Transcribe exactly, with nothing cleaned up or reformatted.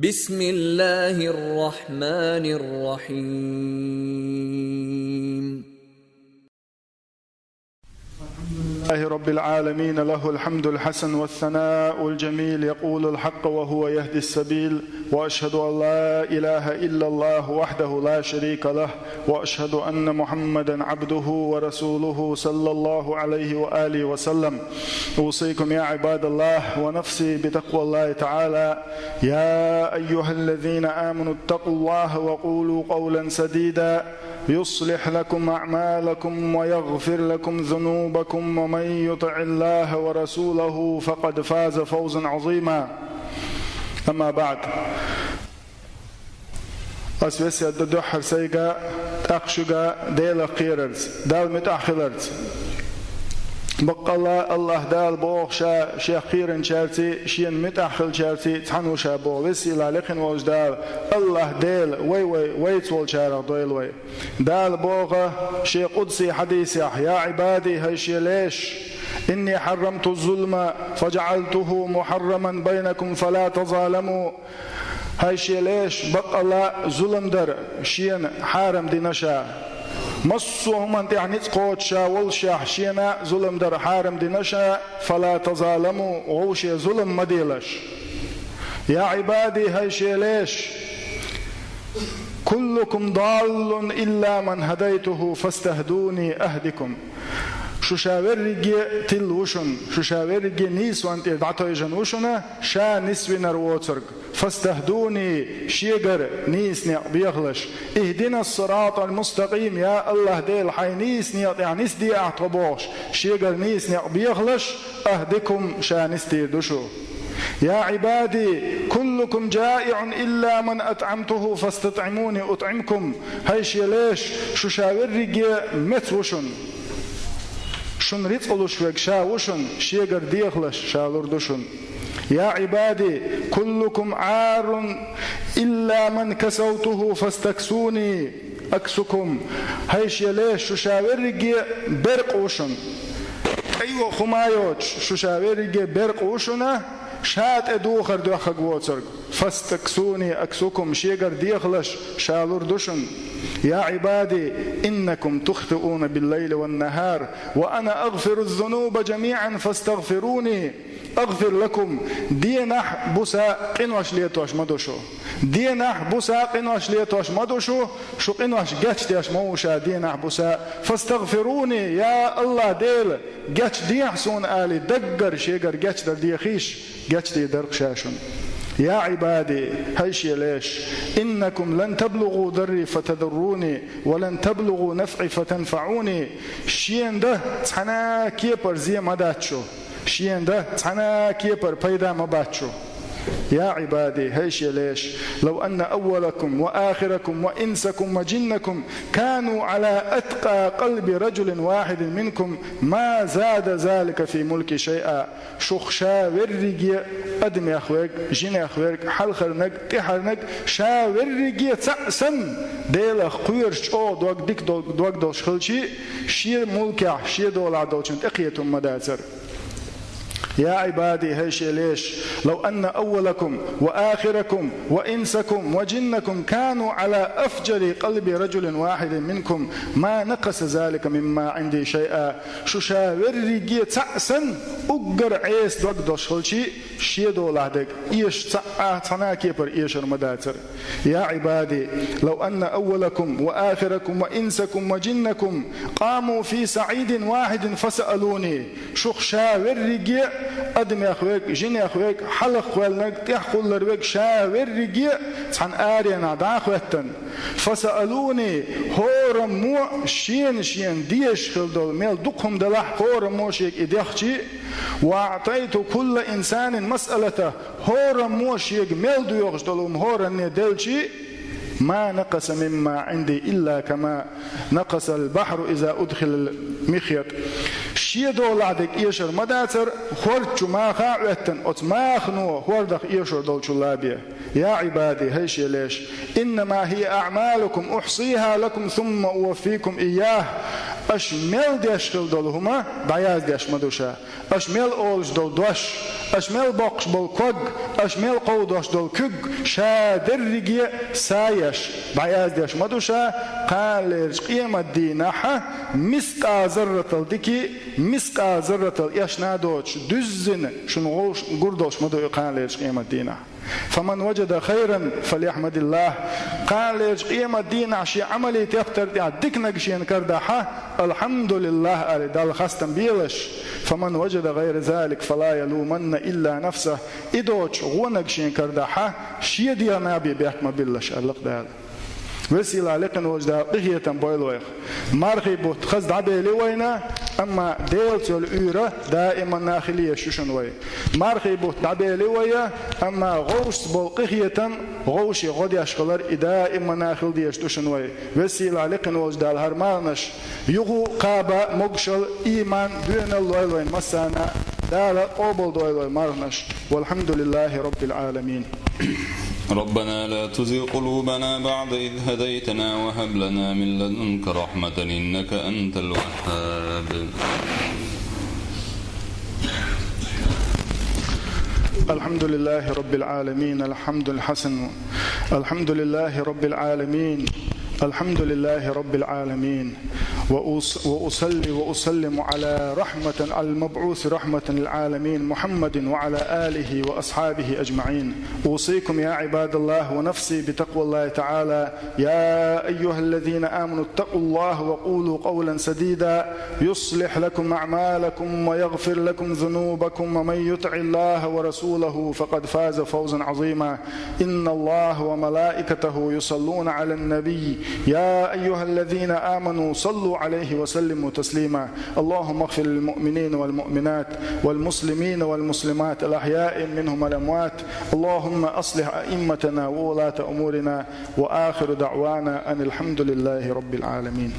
بسم الله الرحمن الرحيم. الحمد لله رب العالمين، له الحمد الحسن والثناء الجميل، يقول الحق وهو يهدي السبيل، وأشهد أن لا إله إلا الله وحده لا شريك له، وأشهد أن محمدا عبده ورسوله صلى الله عليه وآله وسلم. أوصيكم يا عباد الله ونفسي بتقوى الله تعالى. يا أيها الذين آمنوا اتقوا الله وقولوا قولا سديدا يصلح لكم أعمالكم ويغفر لكم ذنوبكم ومن يطع الله ورسوله فقد فاز فوزا عظيما. أما بعد. Ас весет ду дуьххьара сайга, тӀаккха шуьга Делах кхерарца, Далла муьтӀахь хиларца. Баккъалла АллахӀ Дала боху Ша Шех кхийринчаьрций, Шена муьтӀахь хилчаьрций цхьаьна ву Ша боху. Веза-сийлахь, лекха волчу Дала, АллахӀ Дела, вай, вай, вайца волчарах дойла вай. Дала боху Шен къудсий хьадисехь: «يا عبادي, хӀай Шен леш, إني حرمت الظلم فجعلته محرما بينكم فلا تظالموا». ХӀай Шен леш, баккъалла зулам дар Шена хьарам дина Ша. Массо а хӀуманна тӀехь ницкъ кхочуш Ша воллушехь, Шена зулам дар хьарам дина Ша, «فلا تظالموا», вовшех зулам ма делаш. «يا عبادي, хӀай Шен леш, كلكم ضال إلا من هديته فاستهدوني أهدكم». Шу ша верриге а тилла ву шуна, шу ша верриге а нийсонна тӀера дӀатойжина ву шуна, Ша нисвинарг воцург. «فاستهدوني», Шегара нийса некъ бехалаш. «اهدنا الصراط المستقيم», я АллахӀ Дела, Хьайн нийса некъа тӀехь нисде ахь тхо бохуш, Шегара нийса некъ бехалаш, «أهدكم», Ша нисдийр ду шу. «يا عبادي كلكم جائع إلا من أطعمته فاستطعموني أطعمكم». ХӀай Шен леш, шу ша верриге а меца ву шуна. Шуна рицкъ луш верг Ша ву шуна, Шегара дехалаш Ша лур ду шуна. «يا عبادي كلكم عار إلا من كسوته فاستكسوني أكسكم». ХӀай Шен леш, шу ша верриге а беркъа ву шуна. ТӀейогӀу хӀума йоцуш, шу ша верриге а беркъа ву шуна, Ша тӀе духар доьхнарг воцург. «فاستكسوني أكسكم», Шегара дехалаш Ша лур ду шуна. «يا عبادي إنكم تخطئون بالليل والنهار وأنا أغفر الذنوب جميعا فاستغفروني أغفر لكم». Денахь, буса къинош летош ма ду шу. Денахь, буса къинош летош ма ду шу, шу къинош гечдеш ма ву Ша денахь, буса. «فاستغفروني», я АллахӀ Дела, гечдехьа суна алий, даггара Шегара гечдар дехийша, гечдийр дара-кх Ша шуна. «يا عبادي», хӀай Шен леш, «إنكم لن تبلغوا ضري فتضروني ولن تبلغوا نفعي فتنفعوني». Шена дан цхьана а кепара зен ма дац шу, Шена дан цхьана а кепара пайда ма бац шу. «يا عبادي», хӀай Шен леш, «لو أن أولكم وآخركم وإنسكم وجنكم كانوا على أتقى قلب رجل واحد منكم ما زاد ذلك في ملكي شيئا». Шух ша верриге а, адамех верг, жинех верг, хьалхарнаг, тӀаьхьарнаг, ша верриге а цхьаъ санна, Делах кхоьруш чӀогӀа дог, дика дог, дог долуш хилчий, Шен мулкехь, Шен долахь долчунна тӀекхетам ма дацара. «يا عبادي», хӀай Шен леш, «لو أن أولكم وآخركم وإنسكم وجنكم كانوا على أفجر قلب رجل واحد منكم ما نقص ذلك مما عندي شيئا». Шу ша верриге а цхьаъ санна, уггар Ӏеса дог долуш хилчий, Шен долахь дерг эшаш цхьа а, цхьана а кепара эшар ма дацара. «يا عبادي لو أن أولكم وآخركم وإنسكم وجنكم قاموا في صعيد واحد فسألوني». Шух ша верриге а, адамех верг, жинех верг, хьалхакхоьллинарг, тӀаьхьакхуллар верг, ша верриге а цхьана аренахь дӀа а хӀоьттина, «فسألوني», хӀораммо шена-шена дезаш хилла долу мел дукха хӀума делахь, хӀораммо шега и дехчий, «وأعطيت كل إنسان مسألته», хӀораммо шега мел доьхуш долу хӀума хӀоранне делчий, «ما نقص مما عندي إلا كما نقص البحر إذا أدخل المخيط». Шен долахь дерг эшар ма дацара, хӀорда чу маха а Ӏоьттина, оцу махано хӀордах эшор долчул а бен. «يا عبادي», хӀай Шен леш, «إنما هي أعمالكم أحصيها لكم ثم أوفيكم إياها». Аша мел деш хила долу хӀума дӀаяздеш ма ду ша. Аша мел олуш долу дош, аша мел боккхуш болу ког, аша мел кховдош долу куьг, ша дерриге а са еш, дӀаяздеш ма ду ша, кханалерчу къематдийнахь мискъал зарратал дика, мискъал зарратал эшна а доцуш, дуьззина шуна гӀовш гур долуш ма ду и кханалерчу къематдийнахь. «Фаман ваджада хайран, фалъяхьмадиллахь». Кханалерчу къематдийнахь шен Ӏамале тептар тӀехь диканиг шена карадахь, «Алхьамдулиллахь» аьлла, Далла хастам белаш. «Фаман ваджада гӀайра залик, фала ялуманна илла нафсахь». И доцуш гӀониг шена карадахь, шен дегӀан бен бехк ма биллалаш аьлла-кх Дала. Веза-сийлахь, лекха волчу Дала къинхетам бойла вайх. Мархий бутт хаза дӀабели вайна, амма Делаца йолу уьйр даиманна хила езаш ю шуна вай. Мархий бутт дӀабели вай, амма гӀовшашца болу къинхетам, гӀовше гӀо деш хилар, и даиманна хила дезаш ду шуна вай. Веза-сийлахь, лекха волчу Дала хӀара марханаш юха а кхаба, могушалла, ийман, доьналла лойла вайна массарна а. Дала къобалдойла вай марханаш. Валхьамдулиллахьи Роббил Ӏаламин. ربنا لا تزغ قلوبنا بعد إذ هديتنا وهب لنا من لدنك رحمة إنك أنت الوهاب. الحمد لله رب العالمين. الحمد الحسن. الحمد لله رب العالمين. الحمد لله رب العالمين. وأص-، وأصلي وأسلم على رحمة، المبعوث رحمة للعالمين، محمد وعلى آله وأصحابه أجمعين. أوصيكم يا عباد الله ونفسي بتقوى الله تعالى. يا أيها الذين آمنوا اتقوا الله وقولوا قولا سديدا يصلح لكم أعمالكم ويغفر لكم ذنوبكم ومن يطع الله ورسوله فقد فاز فوزا عظيما. إن الله وملائكته يصلون على النبي، يا أيها الذين آمنوا صلوا عليه وسلموا تسليما. اللهم اغفر للمؤمنين والمؤمنات والمسلمين والمسلمات الأحياء منهم والأموات. اللهم أصلح أئمتنا وولاة أمورنا. وآخر دعوانا أن الحمد لله رب العالمين.